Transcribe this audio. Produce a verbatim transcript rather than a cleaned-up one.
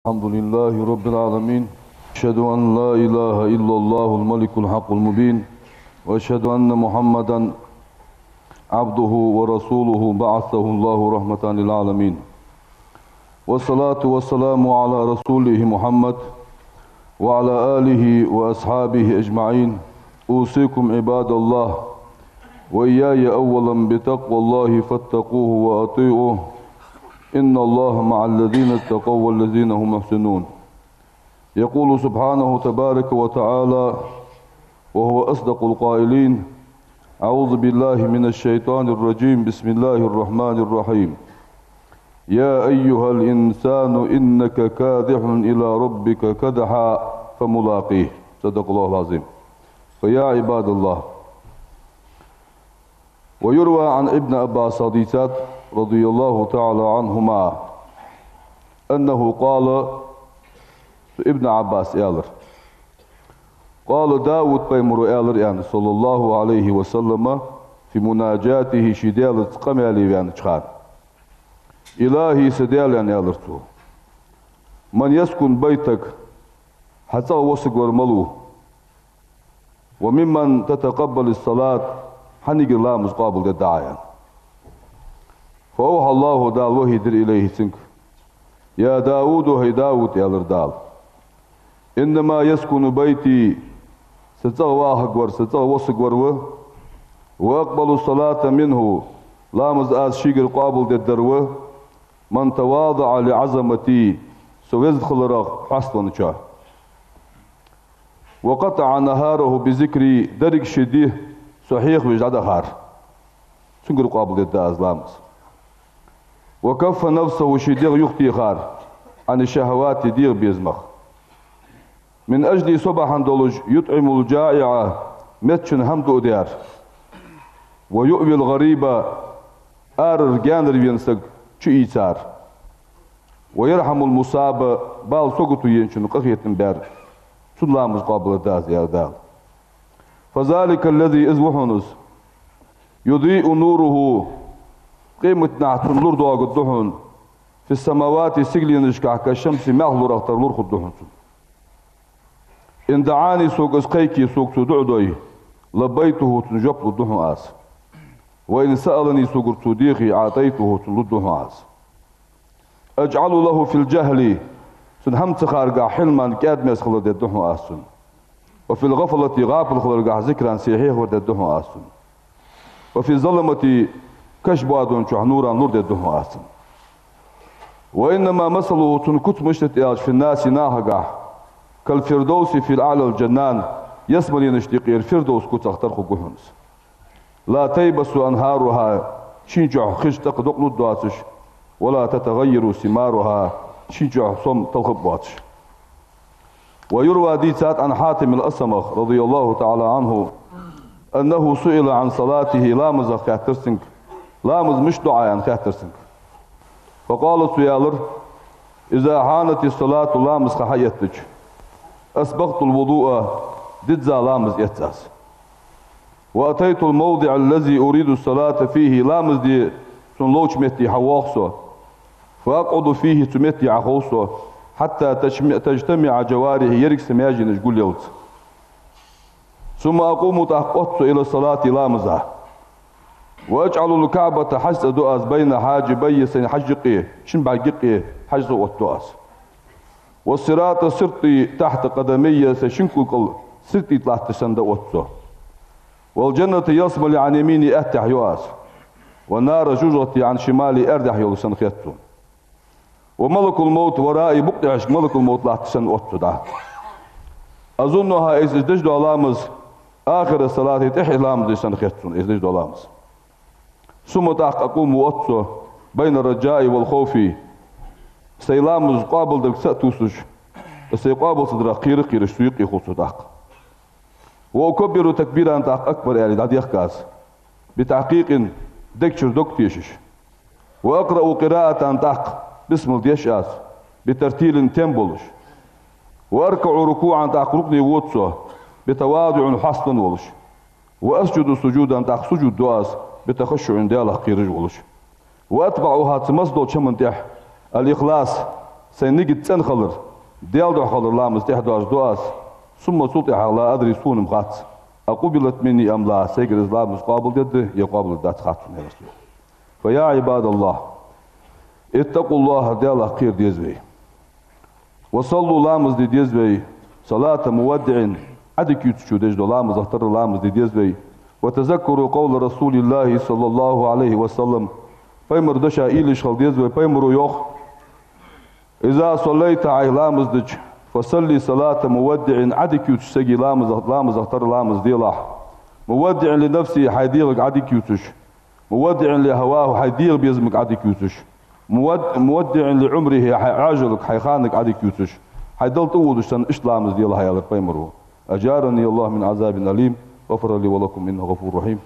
الحمد لله رب العالمين. أشهد أن لا إله إلا الله الملك الحق المبين، وأشهد أن محمدا عبده ورسوله بعثه الله رحمة للعالمين. والصلاة والسلام على رسوله محمد وعلى آله وأصحابه أجمعين. أوصيكم عباد الله وإياي أولا بتقوى الله فاتقوه وأطيعوه. إن الله مع الذين اتقوا والذين هم محسنون. يقول سبحانه تبارك وتعالى وهو أصدق القائلين: أعوذ بالله من الشيطان الرجيم. بسم الله الرحمن الرحيم. يا أيها الإنسان إنك كادح إلى ربك كدحا فملاقيه. صدق الله العظيم. فيا عباد الله، ويروى عن ابن عباس حديثات رضي الله تعالى عنهما أنه قال: Ибн Ӏаббаса аьлар: قال داود, пайхамара аьлар, аьнна, صلى الله عليه وسلم في مناجاته, ший Даьлаца къамаьле ваьннача хана: إلهي, са Даьла, аьнна, аьлар цо, من يسكن بيتك, хьа цӀагӀа воссаргвар мала ва? وممن تتقبل الصلاة, хьанагара ламаз къоабалдергда Ӏа, аьнна. فأوحى الله, Дала вахьи дир, إليه, цунга: يا داود, хӀай Дауд, аьлар Дала, إنما يسكن بيتي, са цӀагӀа вахаргвар, са цӀагӀа воссаргвар ва, وأقبل الصلاة منه, ламаз аз шийгара къоабалдергдар ва, من تواضع لعظمتي, со веза хиларах хьаставенначоа. وقطع نهاره بذكري, деррига ший ди со хьехавеш дӀадахар, цунгара къоабалдергда аз ламаз. وكف نفسه, ший дегӀ юхатехар, عن الشهوات, дегӀа безамах. من أجلي, со бахьан долаш, يطعم الجائع, меттачунна хӀама дуадаьр, ويؤوي الغريب, арара, гаьнара вена саг чуийцар, ويرحم المصاب, бала, сагото енначунна къахетам баьр, цун ламаз къоабалдергда аз, аьлар Дала. فذلك الذي, из ва хьона из, يضيء نوره, къематдийнахьа цун нур доагӀаргда хьона, في السماوات, сигаленашка, كالشمس, маьлха нурах тара нур хургда хьона цун. إن دعاني, сога из кхайке, сога цо дуӀа дой, لبيته, цунна жоп лургда хьона аз. وإن سألني, согара цо дехе, أعطيته, цунна лургда хьона аз. أجعل له في الجهل, цун хӀама ца харгахь, حلما, кӀаьда-мерза хилар дергда хьона аз цунна. وفي الغفلة, гӀапал хиларгахь, ذكرا, се хьехавар дергда хьона аз цунна. وفي الظلمة, каша боадон чухь, نورا, нур дергда хьона аз цунна. وإنما مثله, цун куц мишта да аьлча, في الناس, нахагахь, كالفردوس في أعلى الجنان, ялсмаленашта юкъера Фирдовс куцах тара хургва хьона из. لا تيبس أنهارها, шийна чухь хиш тӀакхадокъалургдоацаш, ولا تتغير ثمارها, шийна чухь сом талхаргбоацаш. ويروى, дийцад, عن حاتم الأصم رضي الله تعالى عنه أنه سئل عن صلاته, ламазах хаьттар цунга, ламаз мишта ду Ӏа, аьнна, хаьттар цунга. فقال, цо аьлар: إذا حانت الصلاة, ламаза ха хьаэттача, أسبغت الوضوء, дизза ламаз эц аз. وأتيت الموضع الذي أريد الصلاة فيه, ламаз де сона ловча метте хьавоагӀа со. فأقعد فيه, цу метте Ӏохов со, حتى تجتمع جوارحي, еррига са маьженаш гулъеллалца. ثم أقوم, тӀаккха отт со, إلى الصلاة, ламаза. وأجعل الكعبة, ХьажцӀа ду аз, بين حاجبي, сай хьажа юкъе, шин бӀарга юкъе хьажцӀа оттаду аз. والصراط, сират, تحت قدمي, сай шин кулгал сират тӀа латташ санна отт со. والجنة, ялсмале, عن يميني, аьттехьа ю аз. والنار, жожагӀате, عن شمالي, аьрдехьа йолаш санна хет сона. وملك الموت ورائي, букъ тӀехьашка малакул-мовт латташ санна отт со дӀа. أظنها, из, из деш дола ламаз, آخر الصلاة, тӀехьа ламаз деш санна хет сона, из деш дола ламаз. ثم, тӀаккха, أقوم, отт со, بين الرجاء والخوف, сай ламаз къоабалдарга са а тувсаш, сай къоабал ца дарах кхера а кхераш, цу юкъе хул со тӀаккха. وأكبر تكبيرا, тӀаккха акбар аьле дӀадехк аз, بتحقيق, дег чура дог тешаш. وأقرأ قراءة, тӀаккха бисмал деш аз, بترتيل, тем болаш. وأركع ركوعا, тӀаккха рукуӀе вода со, بتواضع, хьаставенна волаш. وأسجد سجودا, тӀаккха сужуд ду аз, بتخشع, Далах кхераш волаш. وأتبعها, цу массадолча хӀаман тӀехьа, الإخلاص, Сай нигат цӀена хилар, Даьла духьа хилар ламаз тӀехьа доаржаду аз. ثم цул тӀехьагӀа لا أدري сона-м хац, أقبلت مني أم لا сайгара из ламаз къоабалдергда е къоабалдергдац хац сона, аьлар цо. فيا عباد الله، اتقوا الله Даьлах кхера деза вай. وصلوا ламаз де деза вай, صلاة مودع Ӏодика ювцачо деш дола ламазах тара ламаз де деза вай. وتذكروا قول رسول الله صلى الله عليه وسلم Пайхамара дешах уйла еш хила деза вай, Пайхамара йоах: إذا صليت Ӏайха ламаз дича, فصل صلاة مودع Ӏодика ювцача сага ламазах, ламазах тара ламаз делахь. مودع لنفسه хьай дегӀага Ӏодика ювцаш, مودع لهواه хьай дегӀа безамага Ӏодика ювцаш, مود مودع لعمره хьай Ӏоажалга, хьай ханага Ӏодика ювцаш, хьай Далла тӀаводаш санна иштта ламаз делахь, аьлар Пайхамара. أجارني الله من عذاب أليم، غفر لي ولكم إنه غفور رحيم.